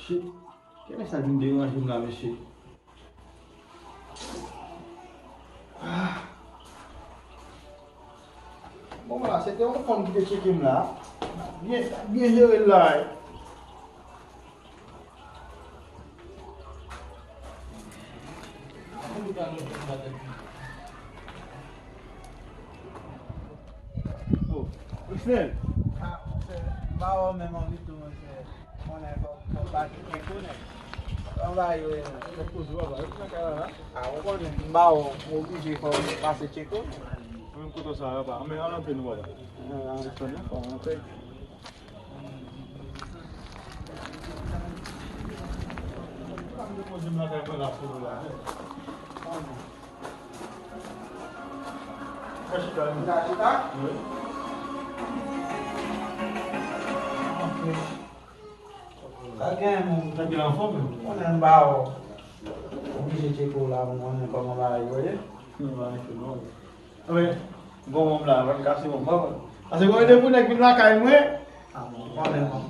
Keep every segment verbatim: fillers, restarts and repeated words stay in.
Shit. Kilè sa vin deranje m la, mesye? Ah. Bon, la, se te yon fanm ki te tcheke m la. Byen, byen jere l la, wi. Oh, Christelle. Ah, monchè, m pa wè w menm anvi tou, monchè. Konnen fò, fò m pase tcheke w, nèg. Anba yo ye, nèg. Nèg poze w aba, yo nan kay la, la. Ah, ou konnen, m ba w, m oblije fò m pase tcheke w, nèg. Mwen, m kontan sa, papa. Anben, al antre nou, papa. Ah, al antre nou, fò m antre. Ann depoze m lakay mwen la pou nou la, nèg. Mwen chita, wi. Ou ka chita? Wi. Ok. Sa gen moun. Sa gen anfòm, wi. Konnen m ba w. Oblije tcheke w la, m konnen kòman bagay yo ye. Kòman bagay yo ye? Anben, gon wonm la, pa t kase wonm, pa. Paske mwen, depi nèg vin lakay mwen. Ah, bon, konnen, bon.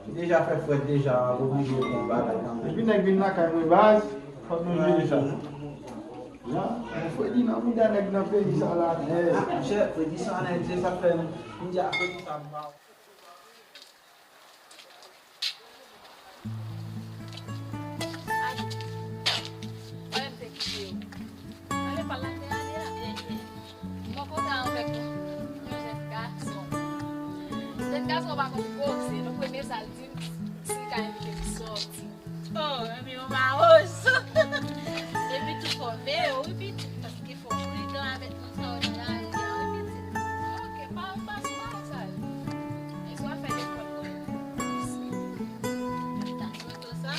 Li deja fè frèt deja, oblije pran bagay kanmenm. Depi nèg vin lakay mwen, baz, fòk nou jere sa. Ya, men Fredi nan bouda nèg nan peyi sa la, nèg. Ah, monchè, Fredi sa nèg, se sa k fè m, m di a Fredi sa m pa. Ay, wè m te kite yo. Ale pale la te ale a. Mwen kontan avèk yon jèn gason. Jèn gason pa konn koze, nan premye sa l di m, si l ka envite m sòti. Oh, epi yon mawozo. Epi tou fòme yo, wi, pitit, paske fò w pridan avèk moun sa yo nan lari a, wi, pitit. Ok, pa, pa sou mawozo sa yo. Èske w ap fè lekòl mwen? Isi. M ta sou sa.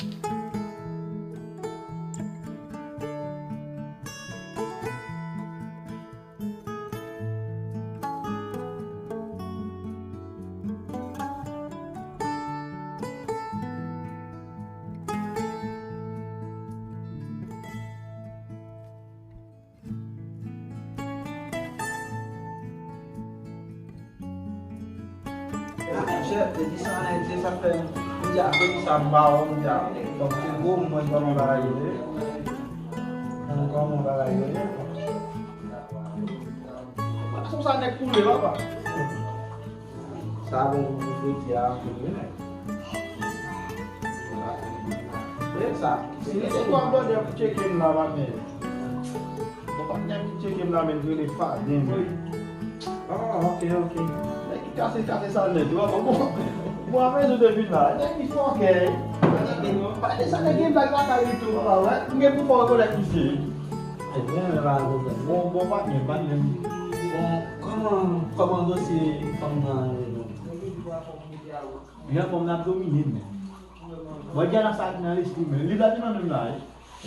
Monchè, depi sa ann Ayiti, sa fè m di a Fredi sa m ba w, m di a, donk, se gwo m mwen kòman bagay yo ye. Kòman bagay yo ye. Sou sa nèg koule, papa. Sa bon pou fredi a anpil, wi, nèg. Wi, sa. Si li se twa blòdè pou tcheke m la, pa gen. Bon, patnè ki tcheke m la, men rele Faden, wi. Oh, ok, ok. Nèg ki kase, kase sa nèt, wi, bon. Bon, apre yo te vin la. Nèg ki fòkè. Paden sa nèg gen blag lakay li tou, papa, wè. M gen pou fè rekonèt misye. Ebyen, men pa gen pwoblèm. Bon, bon, patnè, patnè. Bon, kòman, kòman dosye fanm nan ye, non? Jan fanm nan ap domine m, men. Bon, gen la sa ki nan lespri, men. Liv la te nan men m la, wi.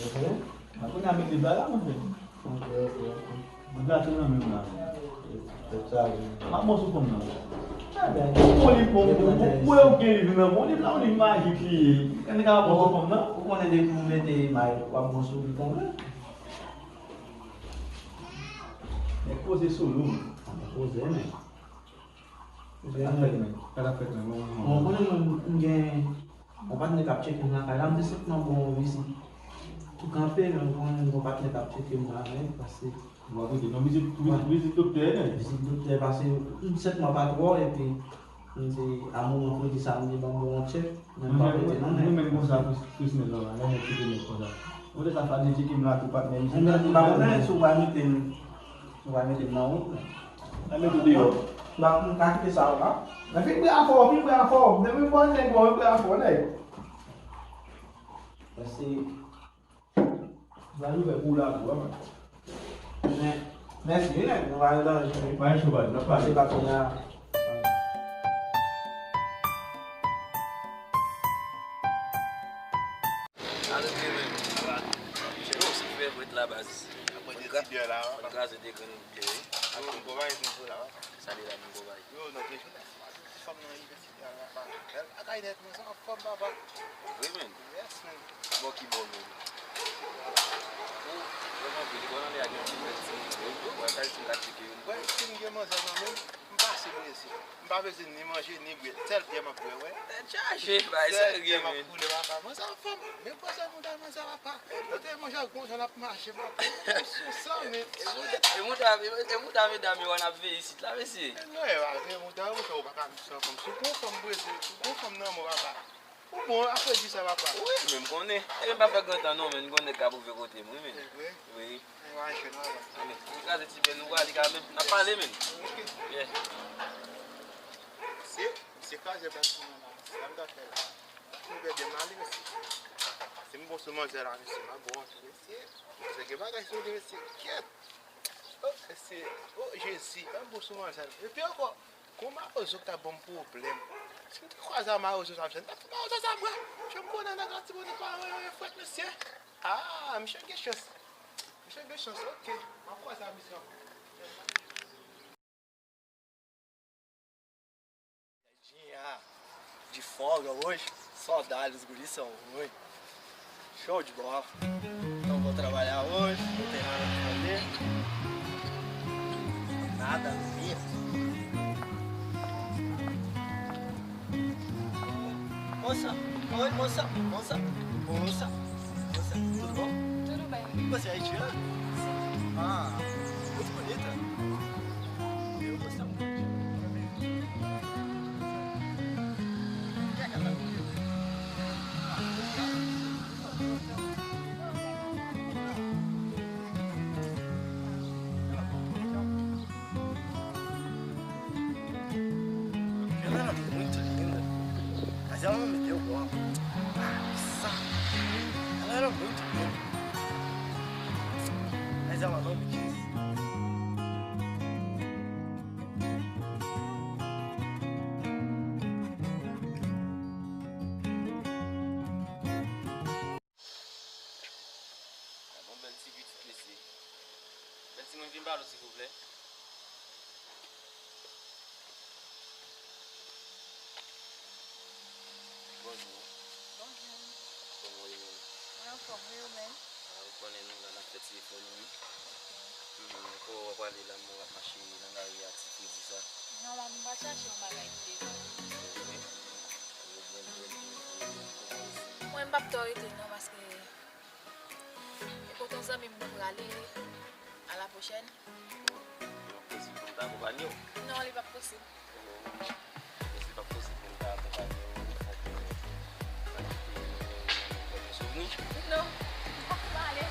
Ok. Mwen konnen avèk liv la, la, mwen fè. Ok, ok, ok. Liv la te nan men m la. Fèt sa, wi. M ap bon sou fanm nan. Ebyen, bon, liv, bon, bon, bon, bon, ou gen liv nan, bon, liv la, yon liv majik li ye. Kòman ka ap bon sou fanm nan? Ou konnen depi ou mete may, w ap bon sou li kanmenm. Nèg poze solo, men. Nèg poze, men. Sa k ap fèt, men? Sa k ap fèt, men? Bon, konnen mwen, m gen yon patnè k ap tcheke m lakay la, m te senpman ba w yon vizit. Tou kanpe, men konnen m gen yon patnè k ap tcheke m la, men, paske. Bon, kote, non, vizit, vizit, vizit doktè, men. Vizit doktè, paske m senpman pa twò, epi m te, a moman fredi sa, m te ban m yon tchèk. Mwen pa rete non, men. Nou menm konsa, Chris, Chris Mel la, lè nèg kite nèg konsa. Ou te ka fè de tcheke m la tou patnè, misye. Mwen pa konnen si w va mete m, si w va mete m nan wout, men. Mwen mete w deyò. M pa, m pa kite sa w la. Mwen fin bra fò, fin bra fò. Depi m wè nèg, mwen bra fò, nèg. Mèsi. Sa nou fè pou la tou, wi, man. Men, mèsi, wi, nèg. Nou pa nan danje, wi. Pa gen cho, baz, n ap pale. Pase pa kounye a. Alo, Kevin. Yo, se fè vwèt la, baz. Mwen gra-, mwen kraze de grenn bouke, wi. Ap bon bagay, bon la, wi. Sa li la, bon bagay. Yo, nòt rejyonal. Fanm nan, bèl bagay nèt, men sa anfòm, papa. Vre, men? Yes, men. Bò ki bò, men? Ou, vrèman, vre, li konn anlè a gen ti frè, ti frè, wi, wè, sa, li ka tcheke, wi. Wè, si m gen manzè nan men m, m pa Se blese. M pa bezwen ni manje, ni bwè. Sèl byè m ap bwè, wè. Tèt chaje, bay sèl serye, byè m ap men. Koule, papa. Mwen sa fanm. Men pran sèl mouda, mwen sa, papa. Lè te manje ak bon jan l ap mache, papa. Mwen sou san, men. E mouda, e mouda, e mouda medam yo an ap veye isit la, mesye. E non, e pa veye mouda, mouda, ou pa ka viv san fanm. Si w gon fanm prese, si w gon fanm nan men w, papa. Ou bon, apre di sa, papa. Wi, men m konnen. E men pa fè gran tan non, men m konnen nèg ka pwouve kote m, wi, men. Se vre? Wi. Mwen al jwenn w la. Anben, li kraze ti bèl nou pral li kanmenm. N ap pale, men. Ok. Yeah. Mesye, mesye kraze bèl sou mwen la, mesye. Sa m ta fè la? Mesye, bèl byen male, mesye. Si m bon sou manzè la, mesye, m ap bon anpil, mesye. Mesye, gen bagay sou li, mesye. Kyèt! Oh, mesye. Oh, Jezi, m ap bon sou manzè la. Epi ankò, gon mawozo ki t ap ban m pwoblèm. Si m te kwaze a mawozo sa, mesye, m t ap fè mawozo sa bwa. Mesye, m konnen nan Latibonit pa yon frèt, mesye. Ah, misye gen chans. Misye gen chans, ok. M ap kwaze a misye ankò. Dia, de folga hoje, saudades, gurizão, oi. Show de bola. Então vou trabalhar hoje, não tem nada pra fazer. Nada mesmo. Moça, oi, moça, moça, moça, moça, tudo bom? Tudo bem. Você é haitiana? Sim. Ah, muito bonita. Eu gostei muito. Quer casar comigo? Ela era muito linda, mas ela não me deu bola. Ah, que saco. Ela era muito linda, mas ela não me quis. Gad on bèl ti pitit, mesye. Bèl timoun, vin ba nou, silvouplè. Bonjou. Bonjou. Kòman w ye menm? Mwen anfòm, wi, ou menm? A, ou konnen nou la, n ap fè ti efò nou, wi. Mhm, kòman w ap prale la, m wè w ap mache nan lari a, ti fredi sa? Non, m ap, m pral chache yon bagay pou demen. Mwen, m p ap twò rete non, paske e kote yon zanmi m mwen prale, a la pwochèn. Li p ap posib pou m ta akonpanye w? Non, li p ap posib. Li p ap posib pou m ta akonpanye w, fòk mwen kite nou nan yon bòn souvni. Non, m p ap pale.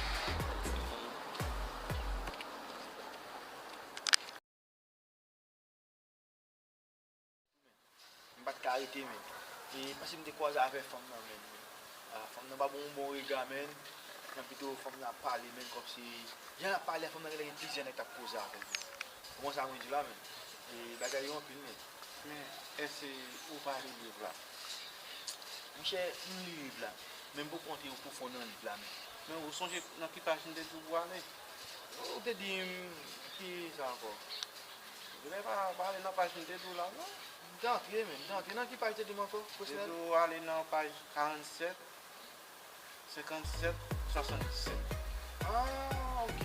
M pa t ka rete, men. E, paske m te kwaze avè fanm nan, men. A, fanm nan pa ban m yon bon rega, men. Nan pito fanm nan ap pale, men, kòmsi jan l ap pale a, fanm nan genlè gen plizyè nèg k ap koze avè l, men. Ou konprann sa mwen di la, men. E, bagay yo anpil, men. Men, èske ou pa li liv la? Monchè, m li liv la. Men m poko antre o pwofon nan liv la, men. Men ou sonje nan ki paj m te di w pou w ale? Ou te di m, ki sa ankò? Ou genlè pa, pa ale nan paj m te di w la, non? M te antre, men. M te antre nan ki paj te di m ankò, pwofesè? Te di w ale nan paj karannsèt, senkannsèt, swasanndisèt. Ah, ok.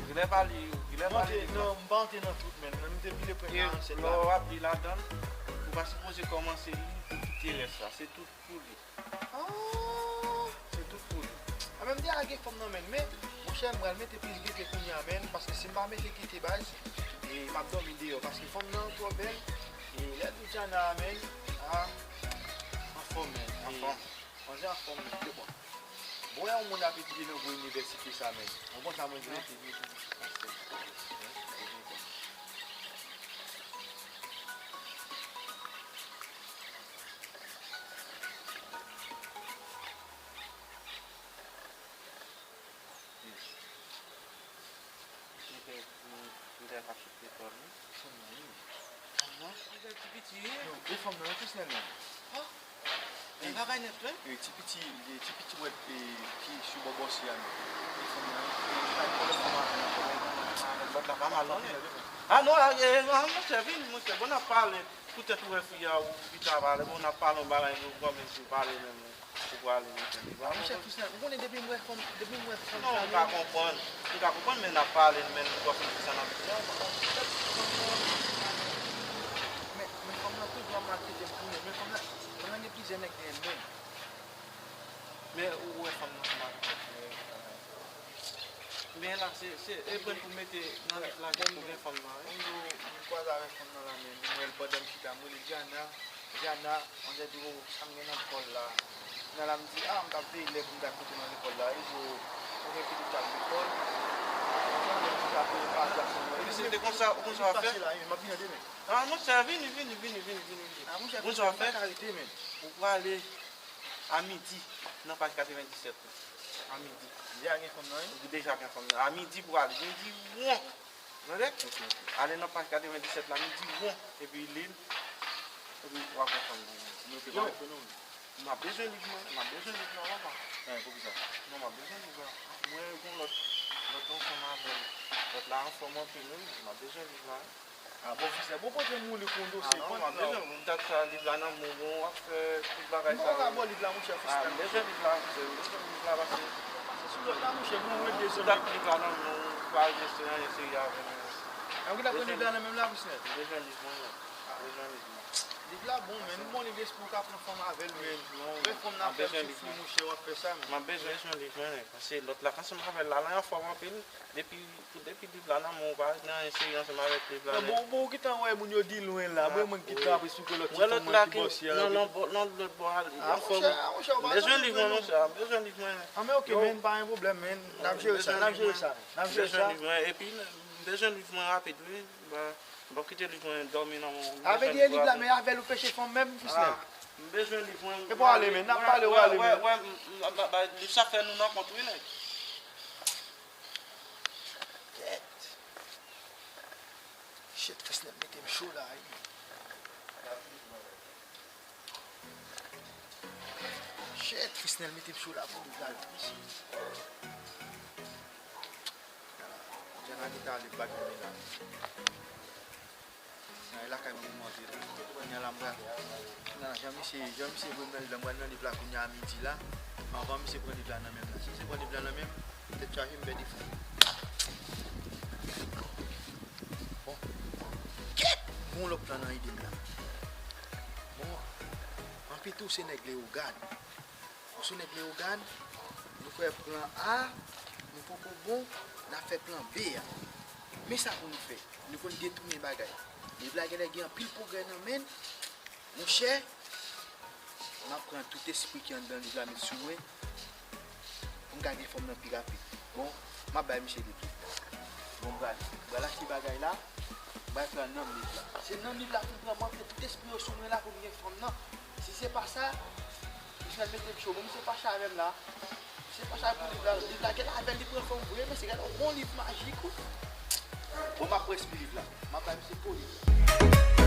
Ou genlè pa li, ou genlè pa li. Non, m pa antre nan tout, men. Men m te vle pran karannsèt la. E lè w ap li ladan l, ou pa sipoze kòmanse li pou kite rès la. Se tout pou li. Ah, se tout pou li. A, men m te al gen fanm nan, men, men, monchè, m pral mete plis gete kounye a, men, paske si m pa mete gete, baz, e m ap dòmi deyò, paske fanm nan twò bèl, e lè l di Diana, men, a, anfòm, men, anfòm. Manzè anfòm, men, se bon. Bon, yon moun ap etidye nan gwo inivèsite sa, men. Ou konn sa mwen di, men, se vye tou. Mwen te, mwen te ka chèche lekòl, wi. Fanm nan, wi. Fanm nan? Li bèl ti piti, wi. Yo, e fanm nan, wi, Christelle, men. Ah. E, e bagay nèt, wi. E, ti piti, e, ti piti wèt, e, ki sou bò bòs li a, men. E fanm nan, e, li pa gen pwoblèm fanm avè l ankò, men. Bòt la pa mal, non, men. Ah, non, ah, e, non, monchè, vin, monchè, bon, n ap pale. Poutèt ou wè fi a, ou pita pale, bon, n ap pale yon bagay, nou kòmanse pale menm, ou prale, monchè. A, monchè, Christelle, ou konnen depi m wè fanm, depi m wè fanm sa, non, m ka konprann. M ka konprann, men n ap pale, men nou twò konn ki sa n ap di a. Maltrete m kounye a, men fanm nan, fanm nan gen plizyè nèg dèyè l menm. Men ou wè fanm nan ansanm avèk lòt nèg. Men la, se, se, e pran pou mete nan liv la, jan pou gen fanm nan, wi. Yon jou, m kwaze avèk fanm nan la, men m wè l pandan m chita, m rele Jana, Jana, on dirait, oh, sa m gen nan kò l la. Nan la, m di, ah, m t ap veye lè pou m ta koute nan lekòl la, wi, pou, pou gen pitit k ap lekòl. Jan m t ap veye pa atraksyon mwen. Epi se te konsa, ou konsa w ap fè? Pase la, wi, m ap vin an demen. Ah, monchè, vini, vini, vini, vini, vini, vini. Ah, monchè, konsa w ap fè? Ou prale a midi nan paj katrevendisèt la. A midi. Deja gen fanm nan, wi. Ou deja gen fanm nan. A midi pou ale. Midi, won. Tande? Ale nan paj katrevendisèt la, midi, won. Epi li, epi w ap wè fanm nan. Yo, m ap bezwen liv mwen, m ap bezwen liv mwen, papa. Eh, poukisa? Non, m ap bezwen liv la. Mwen gen lòt, lòt ansanm avè l. Lòt la anfòm anpil, wi. M ap bezwen liv la. Ah, bon, Fisnèl, bon, pote m ou li pou yon dosye. Ah, non, m ap bezwen, m dat sa, liv la nan men w, bon, w ap fè tout bagay sa yo. Mwen ka ba w liv la, monchè, Fisnèl. Ah, m bezwen liv la, monchè, m bezwen liv la, paske se sou lòt la, monchè, bon, mwen bezwen. Dat liv la nan men w, pa al gen serye, serye avè m. Ah, ou gentan pran liv la nan men m la, Fisnèl? M bezwen liv mwen, men. M bezwen liv mwen. Liv la bon, men, yon bon liv, espri w ka pran fanm avè l, men. Lè fanm nan fè m soufri, monchè, w ap fè sa, men. M ap bezwen liv mwen, men, paske lòt la, ansanm avè l la, la anfòm anpil. Depi, pou, depi liv la nan men w, pa gen anyen serye ansanm avèk liv la, men. Bon, bon, ou gentan wè moun yo di lwen la. Mwen, mwen gentan ap esplike lòt ti fanm mwen ki bòs yo. Nan, nan, nan lòt bò a, li anfòm. M bezwen liv mwen, monchè, m bezwen liv mwen. Ah, men ok, men, pa gen pwoblèm, men. N ap jere sa, n ap jere sa. N ap jere sa. M bezwen liv mwen, epi, m bezwen liv mwen rapid, wi. M p ap kite liv mwen dòmi nan men w. Avè di e liv la, men avè l ou peche fanm menm, Fisnèl. Ah, m bezwen liv mwen. E pou ale, men, n ap pale, w ale, men. Wè, wè, m, m, m, m, liv sa fè nou nan kont, wi, nèg. Kèt. Shit, Fisnèl mete m cho la, wi. Shit, Fisnèl mete m cho la pou liv la, wi. Jana gentan ale bat mwen la. Nan lakay mwen pou monte la. Kounye a la m pral. Nan, jan misye, jan misye voye m nan liv la, m pral nan liv la kounye a midi la. Anvan misye pran liv la nan men m la. Si misye pran liv la nan men m, tèt chaje m pèdi fou. Bon. Kèt! Gon lòt plan nan ide m la. Bon. Anpi tou se nèg Leyogàn. Sou nèg Leyogàn, nou fè plan A, nou poko bon, n ap fè plan B a. Men sa pou nou fè, nou konn detounen bagay. Liv la genlè gen anpil pwogrè nan men l. Monchè, m ap pran tout espri ki anndan liv la met sou mwen, pou m ka gen fanm nan pi rapid. Bon, m ap bay misye liv la. Bon, m pral, m pral achte bagay la, m pral pran nanm liv la. Se nanm liv la pou m pran, m ap fè tout espri yo sou mwen la pou m gen fanm nan. Si se pa sa, Fisnèl mete m cho. Bon, misye fache avè m la. Misye fache avè m pou liv la. Liv la, gèt avè l, li pran fòm vre, men se gèt yon bon liv majik, wi. Bon, m ap pran espri liv la. M ap bay misye po liv la.